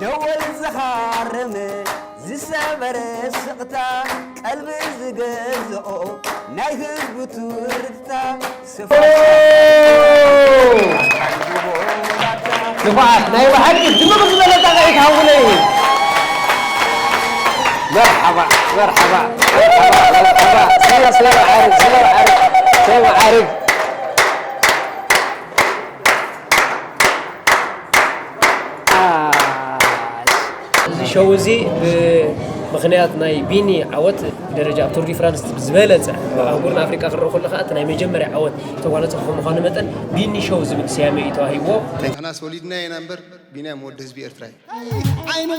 ደወል ዝኻርም ዝሰበረ ስቕታ ቀልቢ ዝገዝኦ ናይ ህዝቡ ትርታ ስፍራ ንፉዓት ናይ ብሓቂ ድምቕ ዝበለ ጣቕዒት ሃቡለይ። መርሓባ መርሓባ መርሓባ መርሓባ። ሰላም ሰላም ዓርግ ሰላም ዓርግ ሰላም ዓርግ። እዚ ሸው እዚ ብምኽንያት ናይ ቢኒ ዓወት ደረጃ ኣብ ቱር ዲ ፍራንስ ዝበለፀ ኣብ ኣህጉርና ኣፍሪቃ ክረአ ከሎ ከዓ እቲ ናይ መጀመርያ ዓወት ዝተጓነፀ ከም ምዃኑ መጠን ቢኒ ሸው ዝብል ስያሜ እዩ ተዋሂብዎ። ንሕናስ ወሊድና ኢና እምበር ቢንያም ወዲ ህዝቢ ኤርትራ እዩ። ዓይኑ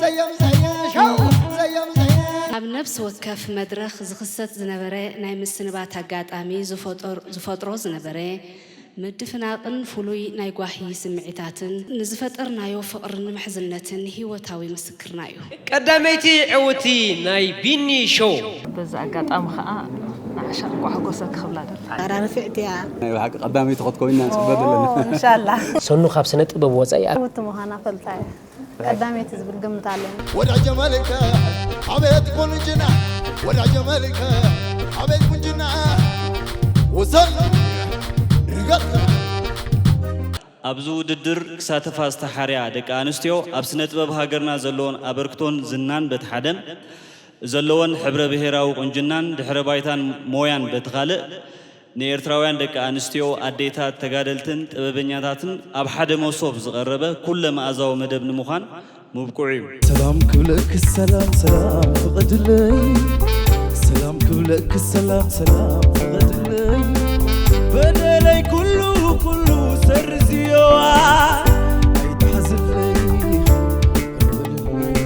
ዘየም ዘየ ሸው ዘየም ዘየ ኣብ ነብሲ ወከፍ መድረኽ ዝኽሰት ዝነበረ ናይ ምስንባት ኣጋጣሚ ዝፈጠር- ዝፈጥሮ ዝነበረ ምድፍናቕን ፍሉይ ናይ ጓሂ ስምዒታትን ንዝፈጠርናዮ ፍቕርን ምሕዝነትን ህይወታዊ ምስክርና እዩ። ቀዳመይቲ ዕውቲ ናይ ቢኒ ሾው። በዚ ኣጋጣሚ ኸዓ ንዓሻ እንቋዕ ሓጎሰኪ ክብላ ደሊ። ኣራ ንፍዕቲ እያ። ናይ ብሓቂ ቀዳመይቲ ክትኮይና ንፅበ ዘለና። እንሻላ። ሰኑ ካብ ስነ ጥበብ ወፃኢ ኣብ ዕውቲ ምዃና ፈልጣ እያ። ቀዳመይቲ ዝብል ግምት ኣለኒ። ወዳጀ መልከ ኣቤት ቁንጅና ወዳጀ መልከ ኣቤት ቁንጅና ውሰን ርገጥ ኣብዚ ውድድር ክሳተፋ ዝተሓርያ ደቂ ኣንስትዮ ኣብ ስነ ጥበብ ሃገርና ዘለወን ኣበርክቶን ዝናን በቲ ሓደ ዘለወን ሕብረ ብሄራዊ ቁንጅናን ድሕረ ባይታን ሞያን በቲ ካልእ ንኤርትራውያን ደቂ ኣንስትዮ ኣዴታት ተጋደልትን ጥበበኛታትን ኣብ ሓደ መሶብ ዝቐረበ ኩለ መኣዛዊ መደብ ንምዃን ምብቁዕ እዩ። ሰላም ክብለኪ ሰላም ሰላም ፍቐድለይ ሰላም ክብለኪ ሰላም ሰላም ፍቐድለይ በደለይ ኩሉ ኩሉ ሰርዝዮ ኣይትሓዝለይ ፍቐድለይ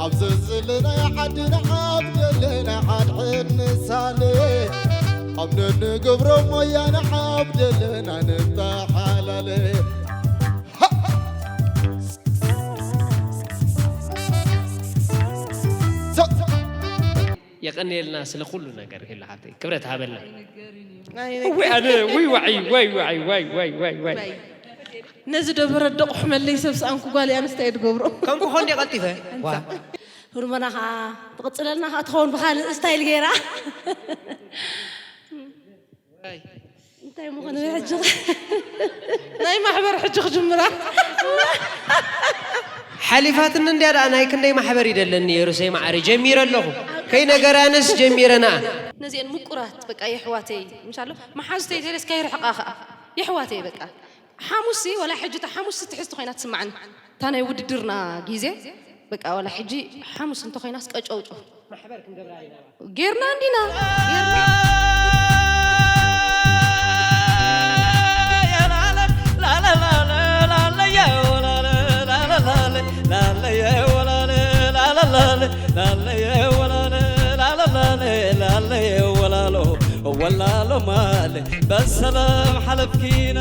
ኣብ ዘዘለናዮ ዓዲ ንዓብ ዘለና ሓድሕድ ንሳለ ኣብ ነንገብሮ ሞያ ንዓብ ዘለና ንበሓላለ የቐንየልና ስለ ኩሉ ነገር ሄሉ ሓፍተይ ክብረት ሃበልና። እወይ ኣነ ውይ ዋዒ ዋይ ዋዒ ዋይ ዋይ ዋይ ዋይ ነዚ ደበረ ደቑሕ መለይ ሰብ ሰኣንኩ ጓል ኣንስተይቲ ትገብሮ ከም ክኾን ድየ ቀልጢፈ ዋ ህርመና ከዓ ትቕፅለልና ከዓ ትኸውን ብኻልእ ስታይል ገይራ እንታይ ምኾነ ሕጂ ናይ ማሕበር ሕጂ ክጅምራ ሓሊፋትኒ እንድያ ደኣ ናይ ክንደይ ማሕበር ይደለኒ ሩሰይ ማዓረ ጀሚረ ኣለኹ ከይነገራንስ ጀሚረና ነዚአን ምቁራት በቃ የሕዋተይ ምሻሎ መሓዙተይ ተለስ ከይርሕቃ ከዓ የሕዋተይ በቃ ሓሙሲ ወላ ሕጂ እታ ሓሙስ ትሕዝቲ ኮይና ትስማዓኒ እታ ናይ ውድድርና ግዜ በቃ ዋላ ሕጂ ሓሙስ እንተኾይናስ ቀጨውጨው ማሕበር ክንገብራ ኢና ጌርና እንዲና ጌርና ወላሎ ማለ በሰላም ሓለፍኪና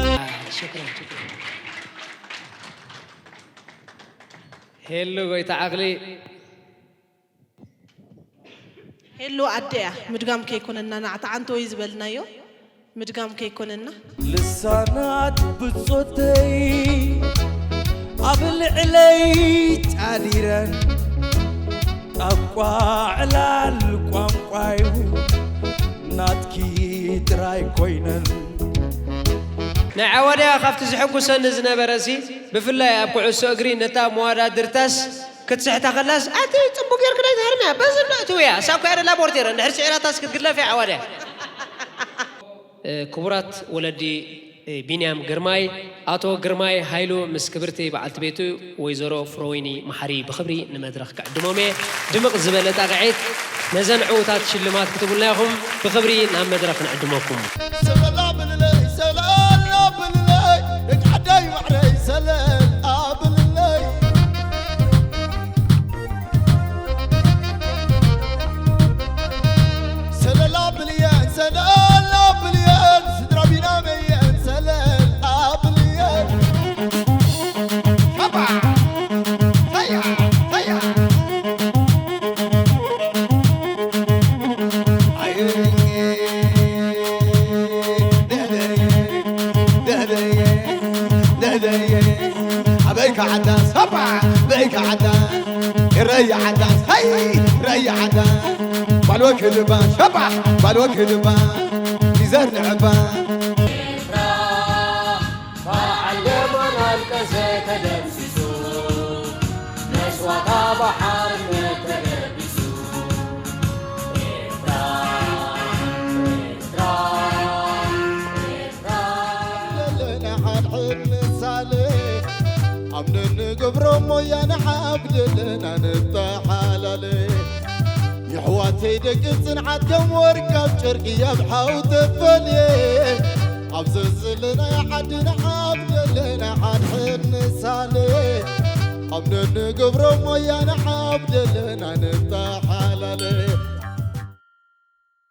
ሄሉ ጎይታ ዓቕሊ ሄሉ ኣደ እያ ምድጋም ከይኮነና ንዓታ ዓንተወይ ዝበልናዮ ምድጋም ከይኮነና ልሳናት ብጾተይ ኣብ ልዕለይ ጣዲረን ጣቋ ዕላል ቋንቋዩ ናትኪ ጥራይ ኮይነን ናይ ዓዋድያ ካብቲ ዘሐጉሰኒ ዝነበረ ሲ ብፍላይ ኣብ ኩዕሶ እግሪ ነታ መዋዳድርታስ ክትስሕታ ከላስ ኣቲ ጽቡቅ ጌርክ ናይ ትሃርምያ በዚ ብሎ እትውያ እሳ እኮ ያደላ ቦርቴረ እንድሕር ስዒራታስ ክትግለፍ እያ ዓዋድያ ክቡራት ወለዲ ቢንያም ግርማይ ኣቶ ግርማይ ሃይሉ ምስ ክብርቲ በዓልቲ ቤቱ ወይዘሮ ፍሮወይኒ መሓሪ ብኽብሪ ንመድረኽ ክዕድሞም እየ ድምቕ ዝበለ ጣቕዒት ነዘን ዕዉታት ሽልማት ክትቡልና ኢኹም ብኽብሪ ናብ መድረኽ ንዕድመኩም ሰላም ብልለይ ሰላም ብልለይ ደቂ ዓደይ ማዕረይ ሰለል ኣብልለይ ረያ ዓዳን ሃይ ረያ ዓዳን ባልወ ክልባ ሸባ ባልወ ክልባ ይዘር ንዕባ በዓል ደማን ኣልቀሰ ተደምሲሱ መስዋታ ባሓርነት ተደቢሱ ኤርትራ ኤርትራ ኤርትራ ዘለና ሓድሕድ ምሳሌ ኣብ ንንገብሮ ሞያ ንሓብደለና ንጠሓላለ የሕዋተይ ደቂ ጽንዓት ከም ወርቂ ኣብ ጨርቂ ኣብ ሓው ተፈልየ ኣብ ዘዘለናዮ ዓዲ ንሓብደለና ሓድሕድ ምሳሌ ኣብ ንንገብሮ ሞያ ንሓብደለና ንጠሓ